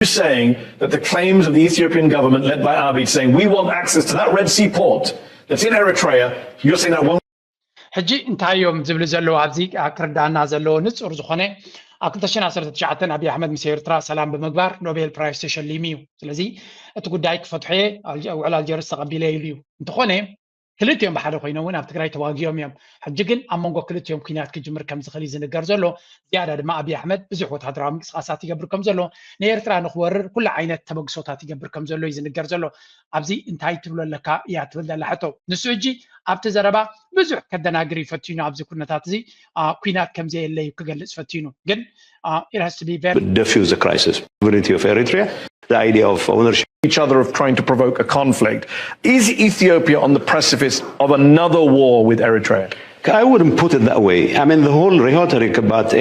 You're saying that the claims of the Ethiopian government, led by Abiy, saying we want access to that Red Sea port that's in Eritrea, you're saying that won't ሕጂ እንታይ እዮም ዝብሉ ዘለዉ ኣብዚ ክርዳና ዘለዎ ንፁር ዝኾነ ኣብ ክልተ ሽሕን ዓሰርተ ትሽዓተን ኣብይ ኣሕመድ ምስ ኤርትራ ሰላም ብምግባር ኖቤል ፕራይስ ተሸሊሙ እዩ። ስለዚ እቲ ጉዳይ ክፈትሖ እየ፣ ውዕል ኣልጀርስ ተቐቢለ ኢሉ እዩ። እንተኾነ ክልቲኦም ብሓደ ኮይኖም እውን ኣብ ትግራይ ተዋጊኦም እዮም። ሕጂ ግን ኣብ መንጎ ክልቲኦም ኩናት ክጅምር ከም ዝኽእል እዩ ዝንገር ዘሎ። ዝያዳ ድማ ኣብይ ኣሕመድ ብዙሕ ወታደራዊ ምንቅስቃሳት ይገብር ከም ዘሎ፣ ንኤርትራ ንክወርር ኩሉ ዓይነት ተበግሶታት ይገብር ከም ዘሎ እዩ ዝንገር ዘሎ። ኣብዚ እንታይ ትብሎ ኣለካ እያ ትብል ዘላ ሕቶ። ንሱ ሕጂ ኣብቲ ዘረባ ብዙሕ ከደናግር እዩ ፈቲኑ፣ ኣብዚ ኩነታት እዚ ኩናት ከም ዘየለ እዩ ክገልፅ ፈቲኑ። ግን diffuse the crisis, sovereignty of Eritrea, the idea of ownership. Each other of trying to provoke a conflict. Is Ethiopia on the precipice of another war with Eritrea? I wouldn't put it that way. I mean, the whole rhetoric about uh,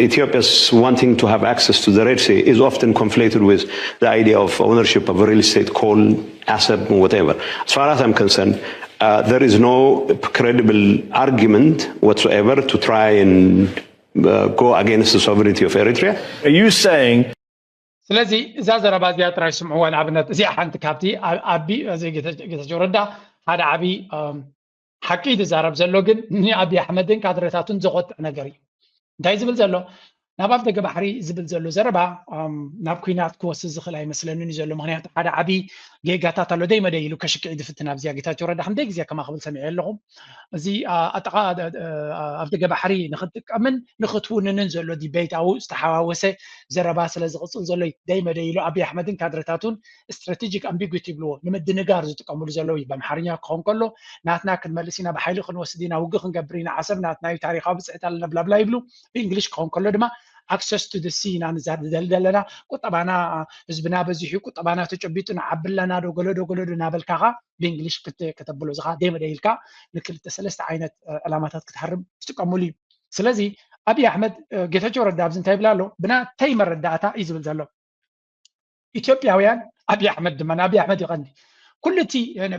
Ethiopia's wanting to have access to the Red Sea is often conflated with the idea of ownership of real estate, coal, asset, whatever. As far as I'm concerned, uh, there is no credible argument whatsoever to try and uh, go against the sovereignty of Eritrea. Are you saying ስለዚ እዛ ዘረባ እዚኣ ጥራይ ስምዕዋ። ንኣብነት እዚኣ ሓንቲ ካብቲ ኣቢ ጌታቸው ረዳ ሓደ ዓብዪ ሓቂ ዝዛረብ ዘሎ ግን ንኣብይ ኣሕመድን ካድረታቱን ዘቆጥዕ ነገር እዩ። እንታይ ዝብል ዘሎ ናብ ኣፍ ደገ ባሕሪ ዝብል ዘሎ ዘረባ ናብ ኩናት ክወስድ ዝኽእል ኣይመስለንን እዩ ዘሎ። ምክንያቱ ሓደ ዓብዪ ጌጋታት ኣሎ። ደይ መደይ ኢሉ ከሽክዕ ዝፍትን ኣብዚኣ ጌታቸው ረዳ ክንደይ ግዜ ከማ ክብል ሰሚዐ ኣለኹም። እዚ ኣጠቓ ኣብ ደገ ባሕሪ ንክትጥቀምን ንክትውንንን ዘሎ ዲቤት ኣብኡ ዝተሓዋወሰ ዘረባ ስለ ዝቕፅል ዘሎ እዩ። ደይ መደይ ኢሉ ኣብይ ኣሕመድን ካድረታቱን ስትራቴጂክ ኣምቢጉቲ ይብልዎ ንምድንጋር ዝጥቀምሉ ዘለዉ እዩ። ብኣምሓርኛ ክኸውን ከሎ ናትና ክንመልስ ኢና፣ ብሓይሊ ክንወስድ ኢና፣ ውግእ ክንገብር ኢና፣ ዓሰብ ናትና እዩ፣ ታሪካዊ ብፅሕት ኣለና ብላብላ ይብሉ። ብእንግሊሽ ክኸውን ከሎ ድማ access to the sea ኢና ንዛደል ዘለና፣ ቁጠባና ህዝብና በዚሑ ቁጠባና ተጨቢጡ ንዓቢ ኣለና ዶ ገለዶ ገለዶ እናበልካኻ ብእንግሊሽ ከተብሎ ዝኻ ደይ መደይ ኢልካ ንክልተ ሰለስተ ዓይነት ዕላማታት ክትሃርም ትጥቀምሉ እዩ። ስለዚ ኣብይ ኣሕመድ ጌታቸው ረዳ ኣብዚ እንታይ ይብል ኣሎ? ብናተይ መረዳእታ እዩ ዝብል ዘሎ። ኢትዮጵያውያን ኣብይ ኣሕመድ ድማ ንኣብይ ኣሕመድ ይቐኒ። ኩሉ እቲ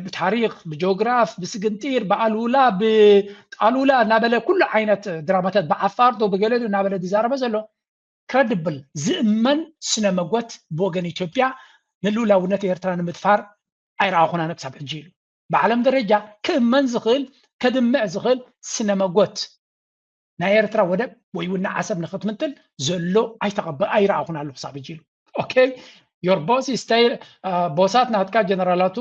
ብታሪክ ብጂኦግራፍ ብስግንጢር ብኣሉላ ብጣሉላ እናበለ ኩሉ ዓይነት ድራማታት ብዓፋር ዶ ብገለ ዶ እናበለ ዝዛረበ ዘሎ ክረድብል ዝእመን ስነ መጎት ብወገን ኢትዮጵያ ንልኡላውነት ኤርትራ ንምድፋር ኣይረኣኹናን ክሳብ ሕጂ ኢሉ። ብዓለም ደረጃ ክእመን ዝኽእል ከድምዕ ዝኽእል ስነ መጎት ናይ ኤርትራ ወደብ ወይ እውን ዓሰብ ንክትምንጥል ዘሎ ኣይተቐበ ኣይረኣኹን ኣለኹ ክሳብ ሕጂ ኢሉ። ኦኬ your boss is still ቦሳት ናትካ ጀነራላቱ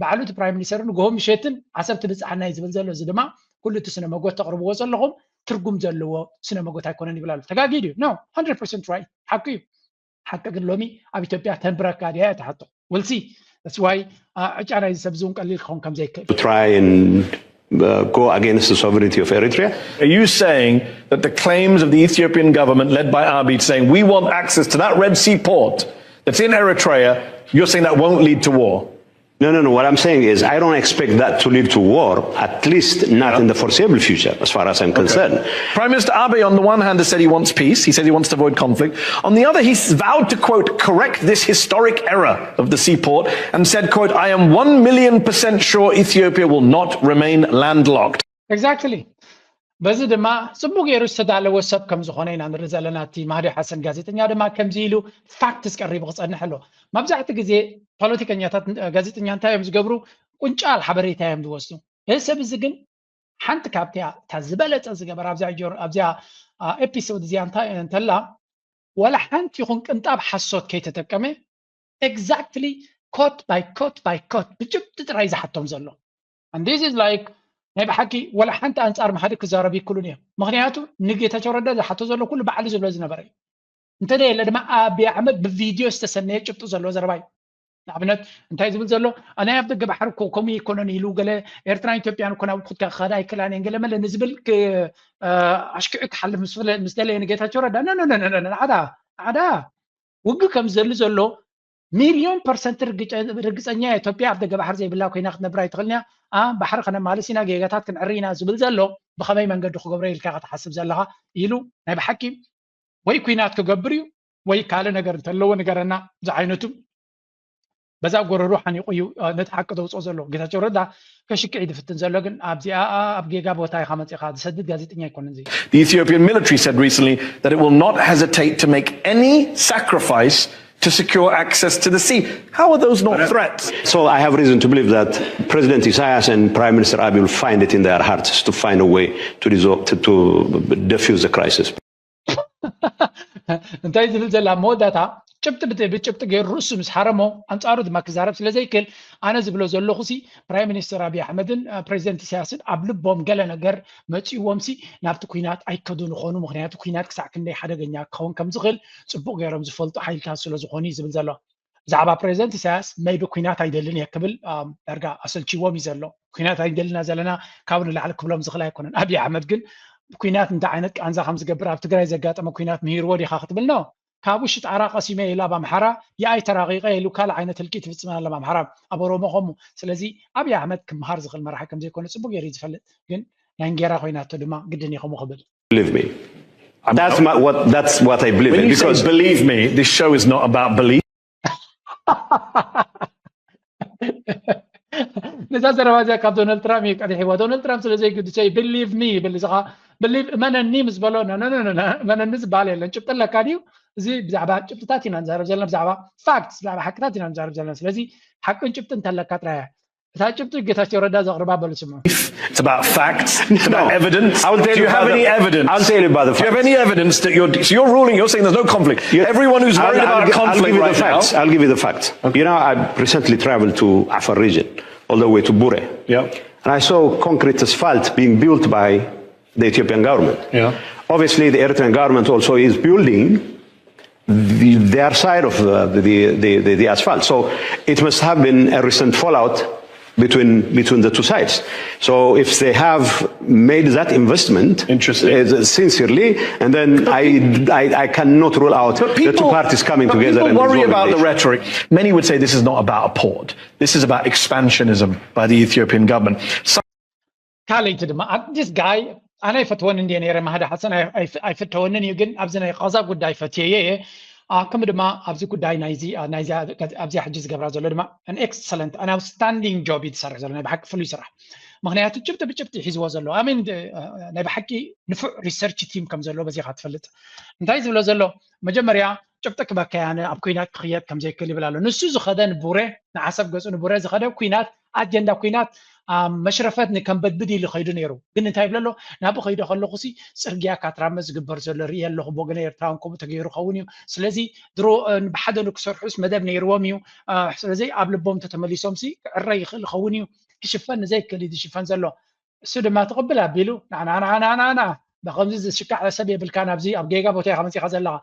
ባዕሉ እቲ ፕራይም ሚኒስተር ንግሆ ምሸትን ዓሰብ ትብፅሓና እዩ ዝብል ዘሎ። እዚ ድማ ኩሉ እቲ ስነ መጎት ተቕርብዎ ዘለኹም ትርጉም ዘለዎ ስነ መጎት ኣይኮነን ይብል ኣሎ። ተጋጊዱ እዩ። No, hundred percent right፣ ሓቂ እዩ። ሓቂ ግን ሎሚ ኣብ ኢትዮጵያ ተንብረካ ድያ እያ ትሓቶ። We'll see. That's why ዕጫ ናይዚ ሰብ እዚ እውን ቀሊል ክኸውን ከም ዘይክእል to try and uh, go against the sovereignty of Eritrea. Are you saying that the claims of the Ethiopian government led by Abiy saying we want access to that Red Sea port that's in Eritrea, you're saying that won't lead to war? No, no, no. What I'm saying is, I don't expect that to lead to war, at least not in the foreseeable future, as far as I'm concerned. Prime Minister Abe, on the one hand, has said he wants peace. He says he wants to avoid conflict. On the other, he's vowed to, quote, correct this historic error of the seaport and said, quote, I am one million percent sure Ethiopia will not remain landlocked. Exactly. በዚ ድማ ፅቡቅ ገይሩ ዝተዳለወ ሰብ ከም ዝኾነ ኢና ንርኢ ዘለና። እቲ ማህዲ ሓሰን ጋዜጠኛ ድማ ከምዚ ኢሉ ፋክትስ ቀሪቡ ክፀንሕ ኣሎ። መብዛሕቲ ግዜ ፖለቲከኛታት ጋዜጠኛ እንታይ እዮም ዝገብሩ? ቁንጫል ሓበሬታ እዮም ዝወስዱ። እዚ ሰብ እዚ ግን ሓንቲ ካብቲያ እታ ዝበለፀ ዝገበራ ኣብዚኣ ኣብዚኣ ኤፒሶድ እዚኣ እንታይ እንተላ ዋላ ሓንቲ ይኹን ቅንጣብ ሓሶት ከይተጠቀመ exactly quote by quote by quote ብጭብጢ ጥራይ ዝሓቶም ዘሎ። And this is like ናይ ብሓቂ ወላ ሓንቲ ኣንጻር መሓዲ ክዛረብ ይክሉን እዮም። ምክንያቱ ንጌታቸው ረዳ ዝሓቶ ዘሎ ኩሉ ባዕሉ ዝብሎ ዝነበረ እዩ። እንተ የለ ድማ ኣብይ ኣሕመድ ብቪድዮ ዝተሰነየ ጭብጡ ዘለዎ ዘረባ እዩ። ንኣብነት እንታይ ዝብል ዘሎ ናይ ኣብ ደገ ባሕሪ እኮ ከምኡ ኣይኮነን ኢሉ ገለ ኤርትራን ኢትዮጵያን እኮ ናብ ክትካ ክኸዳ ኣይክላን እየን ገለ መለ ንዝብል ኣሽኪዑ ክሓልፍ ምስ ደለየ ንጌታቸው ረዳ ነነነነነ ዓዳ ዓዳ ውግእ ከም ዝደሊ ዘሎ ሚልዮን ፐርሰንት ርግፀኛ ኢትዮጵያ ኣብ ደገ ባሕሪ ዘይብላ ኮይና ክትነብር ኣይትኽእልን እያ። ባሕሪ ከነማልስ ኢና፣ ጌጋታት ክንዕሪ ኢና ዝብል ዘሎ ብኸመይ መንገዲ ክገብሮ ኢልካ ክትሓስብ ዘለኻ ኢሉ ናይ ብሓቂ ወይ ኩናት ክገብር እዩ ወይ ካልእ ነገር እንተለዎ ንገረና ዝዓይነቱ በዛ ጎረሩ ሓኒቑ እዩ ነቲ ሓቂ ዘውፅኦ ዘሎ። ጌታቸው ረዳ ከሽክዕ ዝፍትን ዘሎ ግን ኣብዚኣ ኣብ ጌጋ ቦታ ኢኻ መፂኻ ዝሰድድ ጋዜጠኛ ኣይኮነን። The Ethiopian military said recently that it will not hesitate to make any sacrifice to secure access to the sea. How are those not threats? So I have reason to believe that President Isaias and Prime Minister Abiy will find it in their hearts to find a way to, resolve, to, to defuse the crisis. እንታይ ዝብል ዘላ መወዳእታ ጭብጢ ብጭብጢ ገይሩ ርእሱ ምስ ሓረሞ ኣንፃሩ ድማ ክዛረብ ስለ ዘይክእል ኣነ ዝብሎ ዘለኹ ሲ ፕራይም ሚኒስተር ኣብይ ኣሕመድን ፕሬዚደንት ኢሳያስን ኣብ ልቦም ገለ ነገር መፂእዎም ሲ ናብቲ ኩናት ኣይከዱ ንኾኑ ምክንያቱ ኩናት ክሳዕ ክንደይ ሓደገኛ ክኸውን ከም ዝኽእል ፅቡቅ ገይሮም ዝፈልጡ ሓይልታት ስለ ዝኾኑ እዩ ዝብል ዘሎ ብዛዕባ ፕሬዚደንት ኢሳያስ maybe ኩናት ኣይደልን እየ ክብል ዳርጋ ኣሰልችዎም እዩ ዘሎ ኩናት ኣይደልና ዘለና ካብ ንላዕሊ ክብሎም ዝኽእል ኣይኮነን ኣብይ ኣሕመድ ግን ኩናት እንታይ ዓይነት ቃንዛ ከም ዝገብር ኣብ ትግራይ ዘጋጠመ ኩናት ምሂርዎ ዲኻ ክትብል ነው ካብ ውሽጢ ጣራ ቀሲመ ኢሉ ኣብ ኣምሓራ የኣይ ተራቂቀ ኢሉ ካልእ ዓይነት ህልቂት ይፍፅም ኣሎ ኣብ ኣምሓራ ኣብ ኦሮሞ ከምኡ ስለዚ ኣብይ ኣሕመድ ክምሃር ዝኽእል መራሒ ከም ዘይኮነ ፅቡቅ ገይሩ እዩ ዝፈልጥ ግን ናይ እንጌራ ኮይናቶ ድማ ግድን እዩ ከምኡ ክብል Believe me. That's, my, what, that's what I believe When in you say because believe me, this show is not about belief. ነዛ ዘረባ እዚኣ ካብ ዶናልድ ትራምፕ እዩ ቀዲሕዋ ዶናልድ ትራምፕ ስለ ዘይግድሰ እዩ believe me ይብል እዚ ከዓ believe እመነኒ ምስ በሎ እመነኒ ዝበሃል የለን ጭብጢ ኣለካ ድዩ እዚ ብዛዕባ ጭብጥታት ኢና ንዛረብ ዘለና ብዛዕባ facts ብዛዕባ ሓቅታት ኢና ንዛረብ ዘለና ስለዚ ሓቅን ጭብጥን እንተለካ ጥራይ እታ ጭብጢ ጌታቸው ረዳ ዘቕርባ በሉ ስምዑ It's about facts. It's about No. evidence. I will tell Do you you have about any the- evidence? I'll tell you about the Do you have facts. any evidence that you're? So you're ruling. You're saying there's no conflict. Yeah. Everyone who's I'll- worried I'll about gi- a I'll conflict give you the right facts. now. I'll give you the facts. You know, I recently traveled to Afar region, all the way to Bure. Yeah. And I saw concrete asphalt being built by the Ethiopian government. Yeah. Obviously, the Eritrean government also is building the, their side of uh, the, the, the, the asphalt. So it must have been a recent fallout between between the two sides. So if they have made that investment Interesting. uh, sincerely, and then I, I I cannot rule out But the two people, parties coming but together. People and worry resolving about the the issue. Rhetoric. Many would say this is not about a port. This is about expansionism by the Ethiopian government. Some ካልይቲ ድማ this guy ኣነ ይፈትወኒ እንዲየ ነይረ ማህዲ ሓሰን ኣይፈተወንን እዩ ግን ኣብዚ ናይ ቃዛ ጉዳይ ፈትየየ እየ ከምኡ ድማ ኣብዚ ጉዳይ ናይዚ ኣብዚ ሕጂ ዝገብራ ዘሎ ድማ an excellent an outstanding job እዩ ዝሰርሕ ዘሎ ናይ ብሓቂ ፍሉይ ስራሕ ምክንያቱ ጭብጢ ብጭብጢ ሒዝዎ ዘሎ ኣሜን ናይ ብሓቂ ንፉዕ research team ከም ዘለዎ በዚኻ ትፈልጥ እንታይ ዝብሎ ዘሎ መጀመርያ ጭብጢ ክበካያነ ኣብ ኩናት ክኽየድ ከም ዘይክእል ይብል ኣሎ ንሱ ዝኸደ ንቡሬ ንዓሰብ ገፁ ንቡሬ ዝኸደ ኩናት ኣጀንዳ ኩናት መሽረፈት ንከንበድብድ ኢሉ ከይዱ ነይሩ ግን እንታይ ይብለሎ ናብኡ ከይደ ከለኹ ሲ ፅርግያ ካትራመ ዝግበር ዘሎ ርኢ ኣለኹ ብወገነ ኤርትራውን ከምኡ ተገይሩ ኸውን እዩ ስለዚ ድሮ ብሓደ ንክሰርሑስ መደብ ነይርዎም እዩ ስለዚ ኣብ ልቦም ተተመሊሶም ሲ ክዕረ ይኽእል ይኸውን እዩ ክሽፈን ንዘይክእል እዩ ዝሽፈን ዘሎ እሱ ድማ ትቕብል ኣቢሉ ናናናናናና ብከምዚ ዝሽካዕ ሰብ የብልካን ኣብዚ ኣብ ጌጋ ቦታ ኢኻ መፂኻ ዘለኻ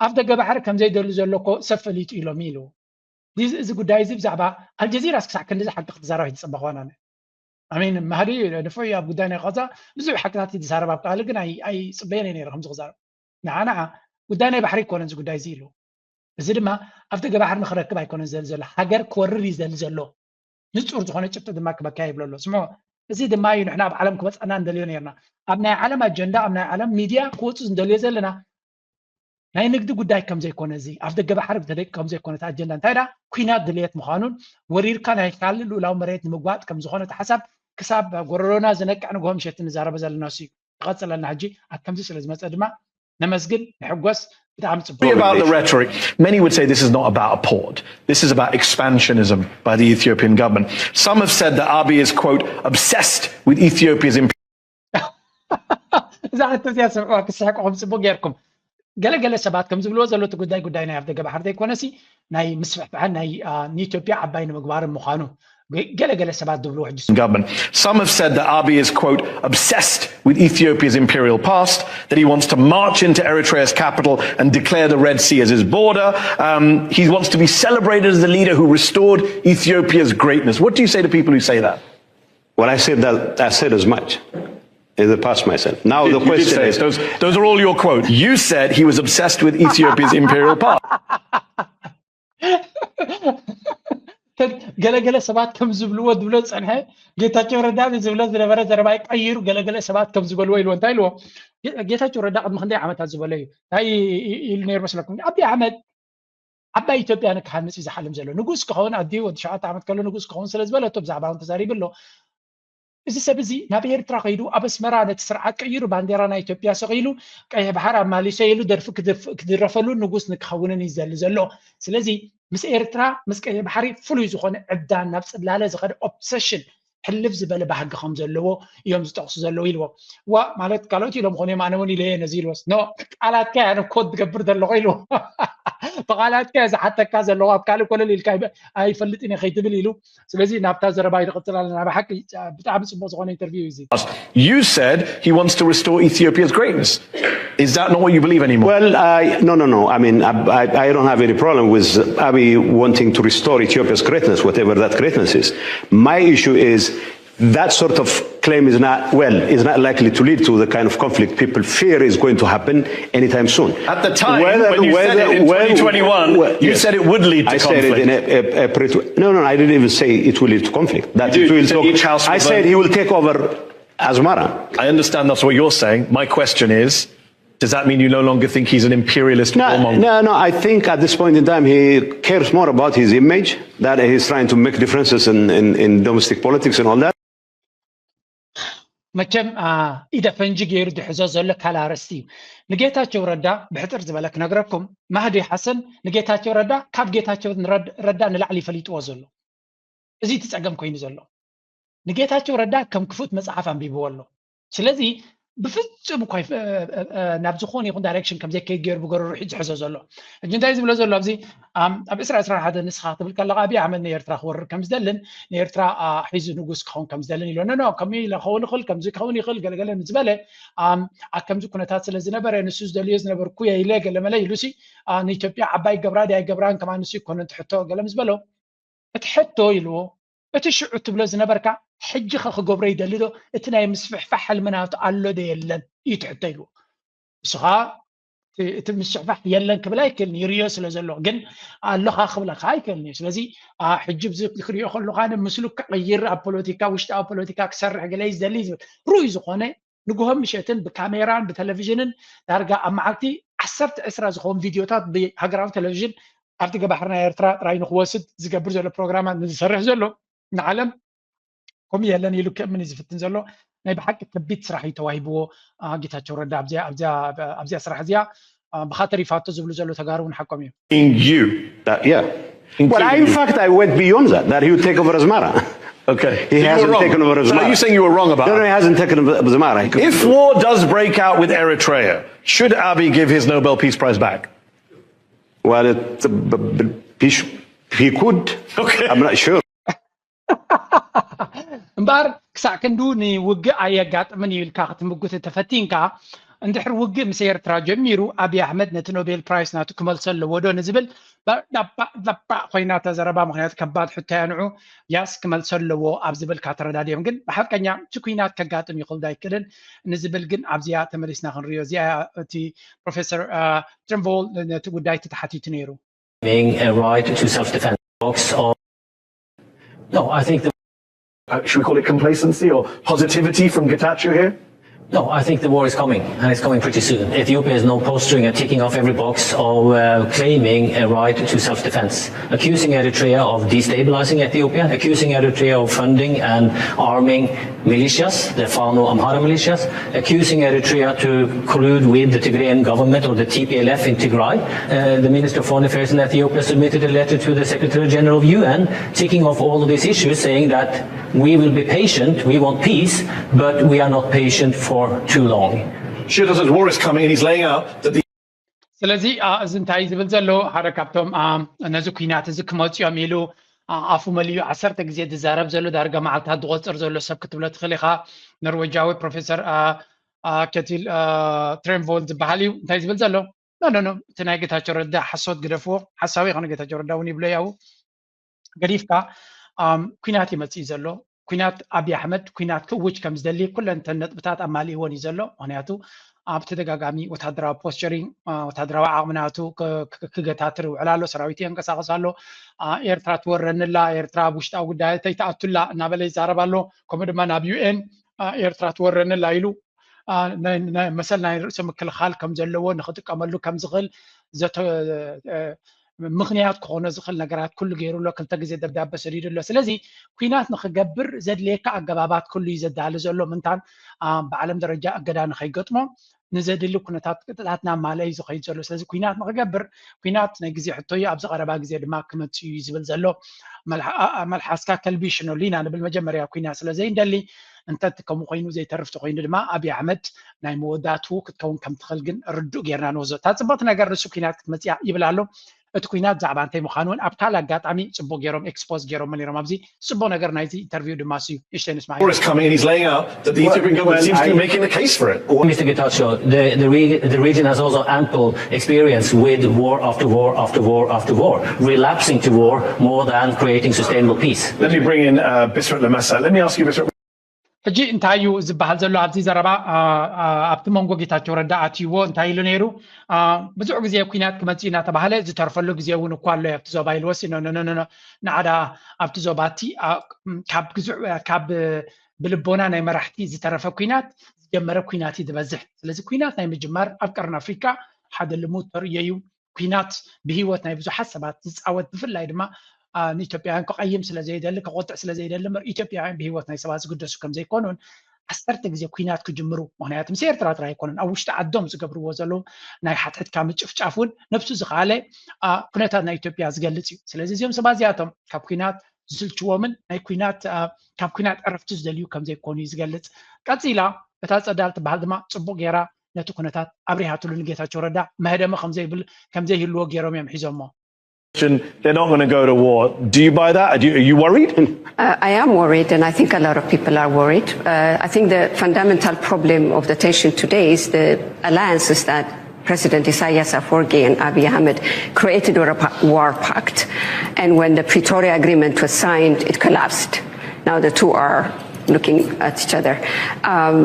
ኣብ ደገ ባሕሪ ከም ዘይደሉ ዘሎ እኮ ሰብ ፈሊጡ ኢሎም ኢሉ እዚ ጉዳይ እዚ ብዛዕባ ኣልጀዚራስ ክሳዕ ክንዲ ዝሓቂ ክትዛረብ ኣይትፅበ ክኾን ኣነ ኣሜን ማህዲ ንፉዕ ኣብ ጉዳይ ናይ ቃዛ ብዙሕ ሓቅታት ዝዛረብ ኣብ ካልእ ግን ኣይፅበየን እየ ነይረ ከምዚ ክዛረብ ንዓ ንዓ ጉዳይ ናይ ባሕሪ ኣይኮነን እዚ ጉዳይ እዚ ኢሉ እዚ ድማ ኣብ ደገ ባሕሪ ንክረክብ ኣይኮነን ዝደሊ ዘሎ ሃገር ክወርር እዩ ዝደሊ ዘሎ ንፁር ዝኾነ ጭብጢ ድማ ክበካ ይብሎ ኣሎ ስምዖ እዚ ድማ እዩ ንሕና ኣብ ዓለም ክበፀና እንደልዮ ነርና ኣብ ናይ ዓለም ኣጀንዳ ኣብ ናይ ዓለም ሚድያ ክወፁ እንደልዮ ዘለና ናይ ንግዲ ጉዳይ ከም ዘይኮነ እዚ ኣብ ደገ ባሕሪ ብተለይ ከም ዘይኮነ እቲ ኣጀንዳ እንታይ ዳ ኩናት ድልየት ምዃኑን ወሪርካ ናይ ካልእ ልኡላዊ መሬት ንምግባጥ ከም ዝኾነ እቲ ሓሳብ ክሳብ ጎረሮና ዝነቅዕ ንግሆ ምሸት ንዛረበ ዘለና ሲ ይቐፅለና ሕጂ ኣብ ከምዚ ስለ ዝመፀ ድማ ነመስግን ንሕጎስ ብጣዕሚ ፅቡቅ About the rhetoric, many would say this is not about a port. This is about expansionism by the Ethiopian government. Some have said that Abiy is, quote, obsessed with Ethiopia's imperial. እዛ ሕቶ እዚኣ ስምዕዋ ክስሕቅኹም ፅቡቅ ጌርኩም ገለገለ ሰባት ከም ዝብልዎ ዘሎ እቲ ጉዳይ ጉዳይ ናይ ኣብ ደገ ባሕሪ ዘይኮነሲ ናይ ምስፍሕፍሐን ናይ ንኢትዮጵያ ዓባይ ንምግባር ምዃኑ ገለገለ ሰባት ዝብልዎ ሕጂ government. Some have said that Abiy is, quote, obsessed with Ethiopia's imperial past, that he wants to march into Eritrea's capital and declare the Red Sea as his border. Um, he wants to be celebrated as the leader who restored Ethiopia's greatness. What do you say to people who say that? Well, I said that I said as much in the past myself. Now You the did question say is, it. Those, those are all your quotes. You said he was obsessed with Ethiopia's imperial past. ገለገለ ሰባት ከም ዝብልዎ ዝብሎ ዝፀንሐ ጌታቸው ረዳ ዝብሎ ዝነበረ ዘረባይ ቀይሩ ገለገለ ሰባት ከም ዝበልዎ ኢልዎ እንታይ ኢልዎ ጌታቸው ረዳ ቅድሚ ክንደይ ዓመታት ዝበሎ እዩ እንታይ ኢሉ ነይሩ መስለኩም ኣብይ ኣሕመድ ዓባይ ኢትዮጵያ ንክሃንፅ እዩ ዝሓልም ዘሎ ንጉስ ክኸውን ኣዲ ወዲ ሸውዓተ ዓመት ከሎ ንጉስ ክኸውን ስለ ዝበለቶ ብዛዕባ እውን ተዛሪቡ ኣሎ እዚ ሰብ እዚ ናብ ኤርትራ ከይዱ ኣብ ኣስመራ ነቲ ስርዓት ቀይሩ ባንዴራ ናይ ኢትዮጵያ ሰቒሉ ቀይሕ ባሕር ኣማሊሰ ኢሉ ደርፊ ክድርፍ- ክድረፈሉ ንጉስ ንክኸውንን እዩ ዝደሊ ዘሎ። ስለዚ ምስ ኤርትራ ምስ ቀይሕ ባሕሪ ፍሉይ ዝኾነ ዕብዳን ናብ ጽላለ ዝኸደ ኦብሰሽን ሕልፍ ዝበለ ባህጊ ከም ዘለዎ እዮም ዝጠቕሱ ዘለዉ ኢልዎ። ዋ ማለት ካልኦት ኢሎም ኾነ ኣነ እውን ኢለ ነዚ ኢልዎስ ኖ ቃላትካ እያ ኮት ትገብር ዘለኹ ኢልዎ። ብቃላትካ እያ ዝሓተካ ዘለኹ ኣብ ካልእ ኮለል ኢልካ ኣይፈልጥን እየ ከይትብል ኢሉ። ስለዚ ናብታ ዘረባ ይንቕጽል ኣለና። ብሓቂ ብጣዕሚ ጽቡቕ ዝኾነ ኢንተርቪው እዩ እዚ። You said he wants to restore Ethiopia's greatness. Is that not what you believe anymore? Well, I, no, no, no. I mean, I, I, I don't have any problem with Abiy wanting to restore Ethiopia's greatness, whatever that greatness is. My issue is that sort of claim is not, well, is not likely to lead to the kind of conflict people fear is going to happen anytime soon. At the time, when you said it in twenty twenty-one, you said it would lead to I said it conflict. In a, a, a pre- no, no, I didn't even say it will lead to conflict. That You it do. will You said talk- each house I will said vote. He will take over Asmara. I understand that's what you're saying. My question is, does that mean you no longer think he's an imperialist No, warmonger? No, no. I think at this point in time, he cares more about his image, that he's trying to make differences in, in, in domestic politics and all that. መቸም ኢደ ፈንጂ ገይሩ ዝሕዞ ዘሎ ካልእ ኣርእስቲ እዩ። ንጌታቸው ረዳ ብሕጽር ዝበለ ክነግረኩም፣ ማህዲ ሓሰን ንጌታቸው ረዳ ካብ ጌታቸው ረዳ ንላዕሊ ይፈልጥዎ ዘሎ። እዚ እቲ ጸገም ኮይኑ ዘሎ። ንጌታቸው ረዳ ከም ክፉት መጽሓፍ ኣንቢብዎ ኣሎ። ስለዚ ብፍጹም እኳ ናብ ዝኾነ ይኹን ዳይሬክሽን ከም ዘይከይድ ገይሩ ብገረሩ ሒዙ ዝሕዞ ዘሎ። ሕጂ እንታይ ዝብሎ ዘሎ ኣብዚ ኣብ ዕስራ ዕስራ ሓደ ንስኻ ክትብል ከለኻ ኣብይ ኣሕመድ ንኤርትራ ክወርር ከም ዝደልን ንኤርትራ ሒዙ ንጉስ ክኸውን ከም ዝደልን ኢሎ ኖ ከምኡ ኢለ ክኸውን ይኽእል ከምዚ ክኸውን ይኽእል ገለገለ ምስ ዝበለ ኣብ ከምዚ ኩነታት ስለ ዝነበረ ንሱ ዝደልዮ ዝነበርኩ እየ ኢለ ገለመለ ኢሉሲ ንኢትዮጵያ ዓባይ ገብራ ድያ ኣይገብራን ከማ ንሱ ይኮነ እቲ ሕቶ ገለ ምስ በሎ እቲ ሕቶ ኢልዎ እቲ ሽዑ ትብሎ ዝነበርካ ሕጂ ኸ ክገብሮ ይደሊ ዶ እቲ ናይ ምስፍሕፋሕ ሕልሚ ናቱ ኣሎ ዶ የለን እዩ እቲ ሕቶ ኢልዎ ንሱ ኸዓ እቲ ምስፍሕፋሕ የለን ክብል ኣይክእልን ይርእዮ ስለ ዘሎ ግን ኣሎ ኸዓ ክብለካ ኣይክእልን እዩ ስለዚ ሕጂ ብዚ ክሪኦ ከለኹ ኣነ ምስሉ ክቕይር ኣብ ፖለቲካ ውሽጣዊ ፖለቲካ ክሰርሕ ገለ እዩ ዝደሊ ዝብል ርኡይ ዝኾነ ንግሆ ምሸትን ብካሜራን ብቴሌቪዥንን ዳርጋ ኣብ መዓልቲ ዓሰርተ ዕስራ ዝኸውን ቪድዮታት ብሃገራዊ ቴሌቪዥን ኣብ ደገ ባሕሪ ናይ ኤርትራ ጥራይ ንክወስድ ዝገብር ዘሎ ፕሮግራማት ንዝሰርሕ ዘሎ ንዓለም ከምኡ የለን ኢሉ ክእምን እዩ ዝፍትን ዘሎ ናይ ብሓቂ ከቢድ ስራሕ እዩ ተዋሂብዎ ጌታቸው ረዳ ኣብዚኣ ስራሕ እዚኣ ብካ ተሪፋቶ ዝብሉ ዘሎ ተጋሩ እውን ሓቆም እዮም you. That, yeah. Well, I, in fact, I went beyond that, that he would take over Asmara. Okay. He You were hasn't wrong. taken over So are Asmara. You saying you were wrong about No, no, he that? Hasn't taken over Asmara. He could- If war does break out with Eritrea, should Abiy give his Nobel Peace Prize back? Well, it, b- b- he, sh- he could. Okay. I'm not sure. እምበኣር ክሳዕ ክንዱ ንውግእ ኣየጋጥምን እዩ ኢልካ ክትምጉት ተፈቲንካ እንድሕር ውግእ ምስ ኤርትራ ጀሚሩ ኣብይ ኣሕመድ ነቲ ኖቤል ፕራይስ ናቱ ክመልሶ ኣለዎ ዶ ንዝብል ዳባእ ዳባእ ኮይና እታ ዘረባ ምክንያቱ ከባድ ሕቶ እያ ንዑ ያስ ክመልሶ ኣለዎ ኣብ ዝብል ካተረዳድዮም ግን ብሓቀኛ እቲ ኩናት ከጋጥም ይኽእል ዶ ኣይክእልን ንዝብል ግን ኣብዚኣ ተመሊስና ክንሪኦ እዚኣ እቲ ፕሮፌሰር ትሪንቮል ነቲ ጉዳይ ተተሓቲቱ ነይሩ Being a right to self-defense box or no, I think the Uh, should we call it complacency or positivity from Getachew here? No, I think the war is coming, and it's coming pretty soon. Ethiopia is now posturing and ticking off every box of uh, claiming a right to self-defense, accusing Eritrea of destabilizing Ethiopia, accusing Eritrea of funding and arming militias, the Fano Amhara militias, accusing Eritrea to collude with the Tigrayan government or the T P L F in Tigray. Uh, the Minister of Foreign Affairs in Ethiopia submitted a letter to the Secretary General of U N, ticking off all of these issues, saying that we will be patient, we want peace, but we are not patient for too long. Shirta says war is coming, and he's laying out that the ስለዚ እዚ እንታይ ዝብል ዘሎ ሓደ ካብቶም ነዚ ኩናት እዚ ክመፅኦም ኢሉ ኣፉ መሊኡ ዓሰርተ ግዜ ዝዛረብ ዘሎ ዳርጋ መዓልታት ዝቆፅር ዘሎ ሰብ ክትብሎ ትኽእል ኢኻ ኖርዌጃዊ ፕሮፌሰር ከቲል ትሬንቮል ዝበሃል እዩ እንታይ ዝብል ዘሎ ኖ ኖ እቲ ናይ ጌታቸው ረዳ ሓሶት ግደፍዎ ሓሳዊ ይኮነ ጌታቸው ረዳ እውን ይብሎ ያው ገዲፍካ ኩናት ይመፅእ ዘሎ ኩናት ኣብይ ኣሕመድ ኩናት ክእውጅ ከም ዝደሊ ኩለን እተን ነጥብታት ኣማሊእወን እዩ ዘሎ ምክንያቱ ኣብ ተደጋጋሚ ወታደራዊ ፖስቸሪንግ ወታደራዊ ዓቕሚ ናቱ ክገታትር ይውዕል ኣሎ ሰራዊት የንቀሳቀስ ኣሎ ኤርትራ ትወረንላ ኤርትራ ኣብ ውሽጣዊ ጉዳያተይ ተኣቱላ እናበለ ይዛረብ ኣሎ ከምኡ ድማ ናብ ዩኤን ኤርትራ ትወረንላ ኢሉ መሰል ናይ ርእሰ ምክልኻል ከም ዘለዎ ንክጥቀመሉ ከም ዝኽእል ምኽንያት ክኾኖ ዝኽእል ነገራት ኩሉ ገይሩ ኣሎ። ክልተ ግዜ ደብዳበ ሰዲዱ ኣሎ። ስለዚ ኩናት ንኽገብር ዘድልየካ ኣገባባት ኩሉ እዩ ዘዳሊ ዘሎ። ምንታን ብዓለም ደረጃ እገዳ ንኸይገጥሞ ንዘድሊ ኩነታት ቅጥታትና ማለ እዩ ዝኸይድ ዘሎ። ስለዚ ኩናት ንኽገብር ኩናት ናይ ግዜ ሕቶ እዩ። ኣብዚ ቀረባ ግዜ ድማ ክመጽእ እዩ ዝብል ዘሎ። መልሓስካ ከልቢ ሽኖሊና ንብል መጀመርያ ኩናት ስለ ዘይንደሊ እንተ ከምኡ ኮይኑ ዘይተርፍ ተኮይኑ ድማ ኣብይ ኣሕመድ ናይ መወዳቱ ክትከውን ከም ትኽእል ግን ርዱእ ጌርና ንወስዶ። እታ ጽብቕቲ ነገር ንሱ ኩናት ክትመጽእ እያ ይብል ኣሎ። እቲ ኩናት ዛዕባ እንታይ ምዃኑ እውን ኣብ ካልእ ኣጋጣሚ ጽቡቕ ገይሮም ኤክስፖዝ ገይሮም ነይሮም። ኣብዚ ጽቡቕ ነገር ናይዚ ኢንተርቪው ድማ እሱ እዩ። ንእሽተይ ንስማዕ። Is coming and he's laying out that the Ethiopian government seems to be making the case for it. Mister Getachew, the, the, re- the region has also ample experience with war after war after war after war, relapsing to war more than creating sustainable peace. Let me bring in uh, Bisrat Lamasa. Let me ask you, Bisrat. ሕጂ እንታይ እዩ ዝበሃል ዘሎ ኣብዚ ዘረባ ኣብቲ መንጎ ጌታቸው ረዳ ኣትይዎ እንታይ ኢሉ ነይሩ? ብዙሕ ግዜ ኩናት ክመፅእ እናተባሃለ ዝተርፈሉ ግዜ እውን እኳ ኣሎ ኣብቲ ዞባ ኢልዎስ፣ ንዓዳ ኣብቲ ዞባ እቲ ካብ ግዙዕ ካብ ብልቦና ናይ መራሕቲ ዝተረፈ ኩናት ዝጀመረ ኩናት እዩ ዝበዝሕ። ስለዚ ኩናት ናይ ምጅማር ኣብ ቀርኒ ኣፍሪካ ሓደ ልሙድ ተርእዮ እዩ። ኩናት ብህይወት ናይ ብዙሓት ሰባት ዝፃወት፣ ብፍላይ ድማ ንኢትዮጵያውያን ክቐይም ስለ ዘይደሊ፣ ክቆጥዕ ስለ ዘይደሊ እምበር ኢትዮጵያውያን ብህይወት ናይ ሰባት ዝግደሱ ከም ዘይኮኑን ዓሰርተ ግዜ ኩናት ክጅምሩ፣ ምክንያቱ ምስ ኤርትራ ጥራይ ኣይኮኑን፣ ኣብ ውሽጢ ዓዶም ዝገብርዎ ዘለዉ ናይ ሓትሕትካ ምጭፍጫፍ እውን ነብሱ ዝኸኣለ ኩነታት ናይ ኢትዮጵያ ዝገልፅ እዩ። ስለዚ እዚኦም ሰባት እዚኣቶም ካብ ኩናት ዝስልችዎምን ናይ ኩናት ካብ ኩናት ዕረፍቲ ዝደልዩ ከም ዘይኮኑ እዩ ዝገልፅ። ቀፂላ እታ ፀዳል ትበሃል ድማ ፅቡቅ ገይራ ነቲ ኩነታት ኣብሪሃትሉ ንጌታቸው ረዳ መህደሚ ከም ዘይብል ከም ዘይህልዎ ገይሮም እዮም ሒዞሞ። They're not going to go to war. Do you buy that? Are you, are you worried? Uh, I am worried, and I think a lot of people are worried. Uh, I think the fundamental problem of the tension today is the alliances that President Isaias Afwerki and Abiy Ahmed created a pa- war pact. And when the Pretoria Agreement was signed, it collapsed. Now the two are looking at each other. Um,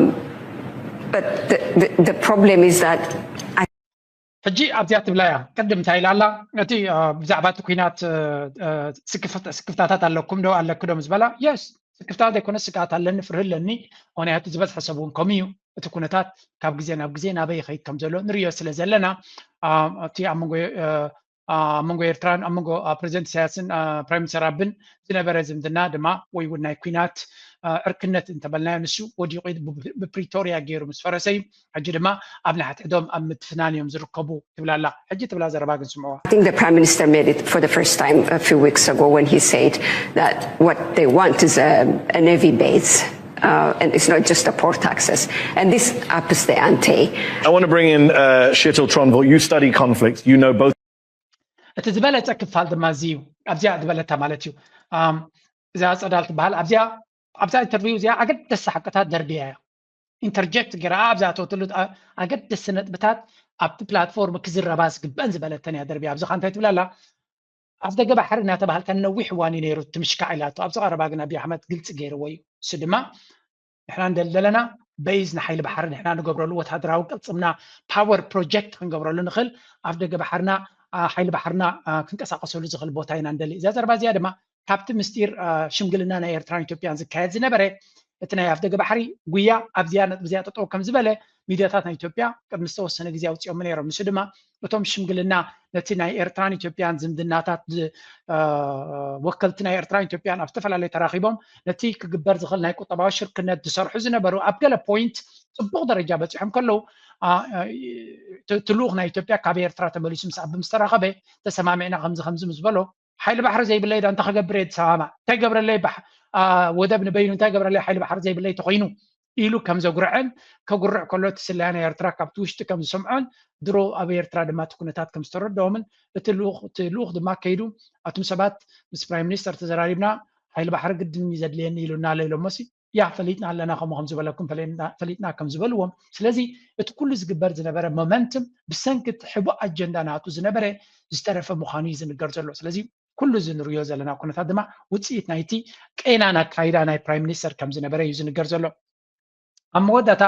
but the, the, the problem is that I ሕጂ ኣብዚኣ ትብላ እያ ቅድም እንታይ ኢላ ኣላ? እቲ ብዛዕባ እቲ ኩናት ስክፍታታት ኣለኩም ዶ ኣለክ ዶ ምስ በላ፣ የስ ስክፍታት ዘይኮነ ስግኣት ኣለኒ፣ ፍርሂ ኣለኒ። ምክንያቱ ዝበዝሐ ሰብ እውን ከምኡ እዩ። እቲ ኩነታት ካብ ግዜ ናብ ግዜ ናበይ ይኸይድ ከም ዘሎ ንርእዮ ስለ ዘለና፣ እቲ ኣብ መንጎ ኣብ መንጎ ኤርትራን ኣብ መንጎ ፕሬዚደንት ኢሳያስን ፕራይም ሚኒስተር ኣብን ዝነበረ ዝምድና ድማ ወይ እውን ናይ ኩናት ዕርክነት እንተበልናዮ ንሱ ወዲቑ ብፕሪቶርያ ገይሩ ምስ ፈረሰ እዩ። ሕጂ ድማ ኣብ ንሓድሕዶም ኣብ ምትፍናን እዮም ዝርከቡ ትብል ኣላ። ሕጂ ትብላ ዘረባ ግን ስምዕዋ። I think the Prime Minister made it for the first time a few weeks ago when he said that what they want is a, a navy base. Uh, and it's not just a port access. And this ups the ante. I want to bring in uh, Kjetil Tronvold. You study conflicts. You know both. እቲ ዝበለፀ ክፋል ድማ እዚ እዩ። ኣብዚኣ ዝበለታ ማለት እዩ። እዛ ፀዳል ትበሃል ኣብዚኣ ኣብዛ ኢንተርቪው እዚኣ ኣገደስቲ ሓቅታት ደርቢያ እያ። ኢንተርጀክት ገይራ ኣብዛ ተወትሉ ኣገደስቲ ነጥብታት ኣብቲ ፕላትፎርም ክዝረባ ዝግበአን ዝበለተን እያ ደርቢያ። ኣብዚ እንታይ ትብላላ? ኣፍ ደገ ባሕሪ እናተባሃልካ ነዊሕ እዋን እዩ ነይሩ ትምሽካዕ ኢላቶ። ኣብዚ ቀረባ ግን ኣብይ ኣሕመድ ግልፂ ገይርዎ እዩ። እሱ ድማ ንሕና እንደለለና በይዝ ንሓይሊ ባሕሪ ንሕና ንገብረሉ ወታደራዊ ቅልፅምና ፓወር ፕሮጀክት ክንገብረሉ ንኽእል ኣፍ ደገ ባሕርና ሓይሊ ባሕርና ክንቀሳቀሰሉ ዝኽእል ቦታ ኢና እንደሊ። እዛ ዘረባ እዚኣ ድማ ካብቲ ምስጢር ሽምግልና ናይ ኤርትራን ኢትዮጵያን ዝካየድ ዝነበረ እቲ ናይ ኣፍደገ ባሕሪ ጉያ ኣብዚኣ ነጥቢ እዚኣ ጠጠው ከም ዝበለ ሚድያታት ናይ ኢትዮጵያ ቅድሚ ዝተወሰነ ግዜ ኣውፅኦም ነይሮም። ንሱ ድማ እቶም ሽምግልና ነቲ ናይ ኤርትራን ኢትዮጵያን ዝምድናታት ወከልቲ ናይ ኤርትራን ኢትዮጵያን ኣብ ዝተፈላለየ ተራኺቦም ነቲ ክግበር ዝኽእል ናይ ቁጠባዊ ሽርክነት ዝሰርሑ ዝነበሩ ኣብ ገለ ፖይንት ፅቡቕ ደረጃ በፂሖም ከለዉ እቲ ልኡኽ ናይ ኢትዮጵያ ካብ ኤርትራ ተመሊሱ ምስ ኣቢ ምስ ተራኸበ ተሰማሚዕና ከምዚ ከምዚ ምስ በሎ ሓይሊ ባሕሪ ዘይብለይ ዳ እንታይ ክገብር እየ ዝሰማማዕ እንታይ ገብረለይ ወደብ ንበይኑ እንታይ ገብረለይ ሓይሊ ባሕሪ ዘይብለይ ተኮይኑ ኢሉ ከም ዘጉርዐን ከጉርዕ ከሎ እቲ ስለያ ናይ ኤርትራ ካብቲ ውሽጢ ከም ዝሰምዖን ድሮ ኣብ ኤርትራ ድማ እቲ ኩነታት ከም ዝተረድኦምን እቲ ልኡኽ ድማ ከይዱ ኣቱም ሰባት ምስ ፕራይም ሚኒስተር ተዘራሪብና ሓይሊ ባሕሪ ግድን እዩ ዘድልየኒ ኢሉና ኣሎ ኢሎሞሲ ያ ፈሊጥና ኣለና ከምኡ ከም ዝበለኩም ፈሊጥና ከም ዝበልዎም ስለዚ እቲ ኩሉ ዝግበር ዝነበረ ሞመንትም ብሰንኪ እቲ ሕቡእ ኣጀንዳ ናቱ ዝነበረ ዝተረፈ ምዃኑ እዩ ዝንገር ዘሎ ስለዚ ኩሉ እዚ ንሪኦ ዘለና ኩነታት ድማ ውፅኢት ናይቲ ቄናን ኣካይዳ ናይ ፕራይም ሚኒስተር ከም ዝነበረ እዩ ዝንገር ዘሎ ኣብ መወዳእታ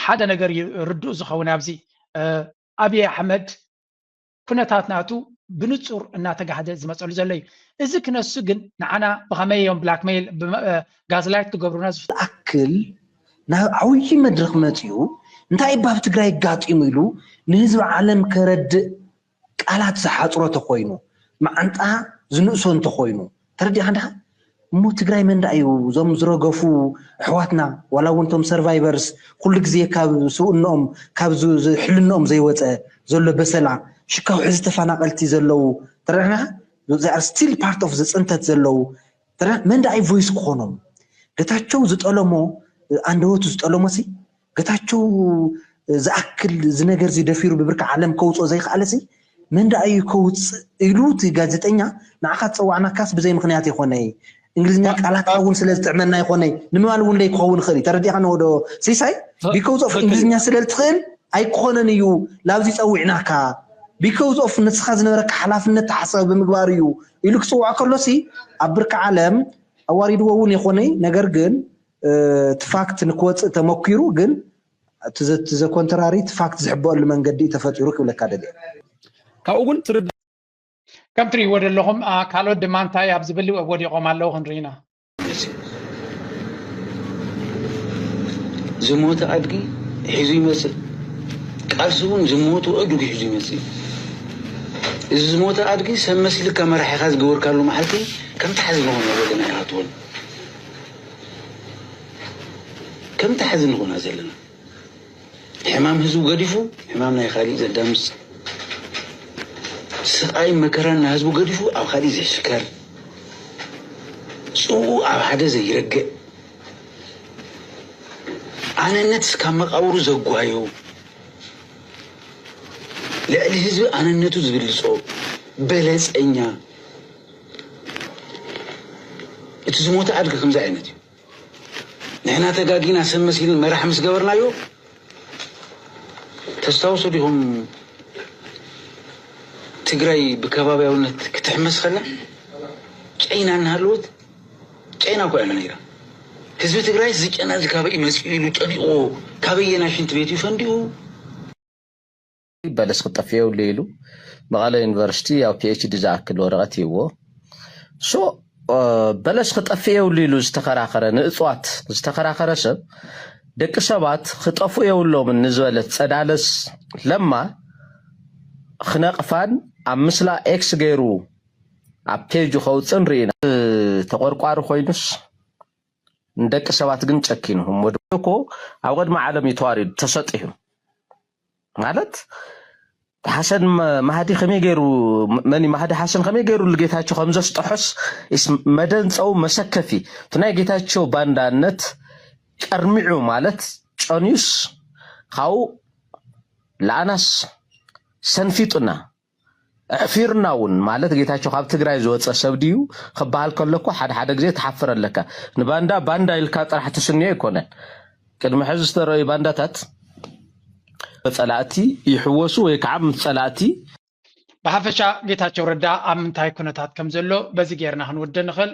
ሓደ ነገር እዩ ርዱእ ዝኸውን ኣብዚ ኣብይ ኣሕመድ ኩነታት ናቱ ብንጹር እናተጋህደ ዝመጸሉ ዘሎ እዩ። እዚ ክነሱ ግን ንዓና ብኸመይ እዮም ብላክሜይል ጋዝላይት ክገብሩና ዝፍ ዝኣክል ናብ ዓብዪ መድረኽ መፂኡ እንታይ እባ ኣብ ትግራይ ኣጋጢሙ ኢሉ ንህዝቢ ዓለም ከረድእ ቃላት ዝሓፅሮ ተኮይኑ፣ መዓንጣ ዝንእሶ እንተኮይኑ፣ ተረዲኻ እንዲኻ? እሞ ትግራይ መን ደኣ እዩ? እዞም ዝረገፉ ኣሕዋትና፣ ዋላ እውን እቶም ሰርቫይቨርስ፣ ኩሉ ግዜ ካብ ስብእንኦም፣ ካብ ዝ- ዝ- ሕልንኦም ዘይወፀ ዘሎ በሰላ፣ ሽካው ሕዚ ተፈናቀልቲ ዘለዉ፣ ተረዲኻ? They are still part of the ፅንተት ዘለዉ፣ ተረዲኻ? መን ደኣ እዩ ቮይስ ክኾኖም? ገታቸው ዝጠለሞ፣ ኣንደበቱ ዝጠለሞ ሲ፣ ገታቸው ዝኣክል እዚ ነገር እዚ ደፊሩ ብብርኪ ዓለም ከውፅኦ ዘይከኣለ ሲ፣ መን ደኣ እዩ ከውፅእ ኢሉ እቲ ጋዜጠኛ ንዓኻ ዝፀዋዕናካስ ብዘይ ምክንያት ይኾነይ፣ እንግሊዝኛ ቃላትካ እውን ስለ ዝጥዕመና ይኾነይ ንምባል እውን ለይ ክኸውን ይኽእል እዩ። ተረዲእካ ነወዶ ሲሳይ? ቢኮዝ ኦፍ እንግሊዝኛ ስለ ዝትኽእል ኣይክኾነን እዩ ላብዚ ፀዊዕናካ፣ ቢኮዝ ኦፍ ንስኻ ዝነበረካ ሓላፍነት ተሓሳቢ ብምግባር እዩ ኢሉ ክፅውዖ ከሎ ሲ፣ ኣብ ብርኪ ዓለም ኣዋሪድዎ እውን ይኾነይ። ነገር ግን እቲ ፋክት ንክወፅእ ተመኪሩ፣ ግን እቲ ዘ- እቲ ዘኮንትራሪ እቲ ፋክት ዝሕበአሉ መንገዲ እዩ ተፈጢሩ ክብለካ ደልየ። ካብኡ እውን ትርዳ ከም ትርእይዎ ዘለኹም፣ አ፣ ካልኦት ድማ እንታይ ኣብ ዝብል ወዲቖም ኣለዉ ክንርኢ ኢና። ዝሞተ ኣድጊ ሒዙ ይመፅእ። ቃልሲ እውን ዝሞቱ ኣእዱግ ሒዙ ይመፅእ እዩ። እዚ ዝሞተ ኣድጊ ሰብ መስልካ መራሒኻ ዝገበርካሉ መዓልቲ ከምቲ ሓዚ ንኾን ዘለና ኢኻ ትኾን። ከምቲ ሓዚ ንኾና ዘለና። ሕማም ህዝቡ ገዲፉ ሕማም ናይ ካሊእ ዘዳምፅ፣ ስቓይ መከራን ናይ ህዝቡ ገዲፉ ኣብ ካሊእ ዘሽከር፣ ፅኡ ኣብ ሓደ ዘይረግእ፣ ኣነነት እስካብ መቃብሩ ዘጓዮ፣ ልዕሊ ህዝቢ ኣነነቱ ዝብልፆ በለፀኛ። እቲ ዝሞተ ኣድጊ ከምዚ ዓይነት እዩ። ንሕና ተጋጊና ሰብ መሲልን መራሕ ምስ ገበርናዮ፣ ተስታውሱ ዲኹም? ትግራይ ብከባቢያውነት ክትሕመስ ከላ ጨይና እናሃለወት፣ ጨይና እኮ እያ ነይራ። ህዝቢ ትግራይ እዚ ጨና እዚ ካበይ መፂኡ ኢሉ ጨኒቑዎ፣ ካበየናይ ሽንቲ ቤት እዩ ፈንዲኡ? በለስ ክጠፍእ የብሉ ኢሉ መቐለ ዩኒቨርሲቲ ያው ፒኤችዲ ዝኣክል ወረቐት ይዎ። ሶ በለስ ክጠፍእ የብሉ ኢሉ ዝተኸራኸረ፣ ንእፅዋት ዝተኸራኸረ ሰብ፣ ደቂ ሰባት ክጠፍኡ የብሎምን ንዝበለት ፀዳለስ ለማ ክነቕፋን ኣብ ምስላ ኤክስ ገይሩ ኣብ ፔጁ ከውፅእን ርኢና። ተቆርቋሪ ኮይኑስ ንደቂ ሰባት ግን ጨኪኑ። እሞ እኮ ኣብ ቅድሚ ዓለም እዩ ተዋሪዱ፣ ተሰጢሑ። ማለት ሓሰን መ- ማህዲ ከመይ ገይሩ፣ መን እዩ ማህዲ ሓሰን ከመይ ገይሩ ንጌታቸው ከም ዘስጠሖስ ኢስ መደንፀው መሰከፊ። እቲ ናይ ጌታቸው ባንዳነት ቀርሚዑ ማለት ጨንዩስ ካብኡ ለኣናስ ሰንፊጡና ኣዕፊርና እውን ማለት ጌታቸው ካብ ትግራይ ዝወፀ ሰብ ድዩ ክበሃል ከሎ እኮ ሓደ ሓደ ግዜ ትሓፍር ኣለካ። ንባንዳ ባንዳ ኢልካ ጥራሕ ትስንዮ ኣይኮነን። ቅድሚ ሕዚ ዝተረኣዩ ባንዳታት ጸላእቲ ይሕወሱ ወይ ከዓ ምስ ጸላእቲ ብሓፈሻ ጌታቸው ረዳ ኣብ ምንታይ ኩነታት ከም ዘሎ በዚ ጌርና ክንውደ ንኽእል።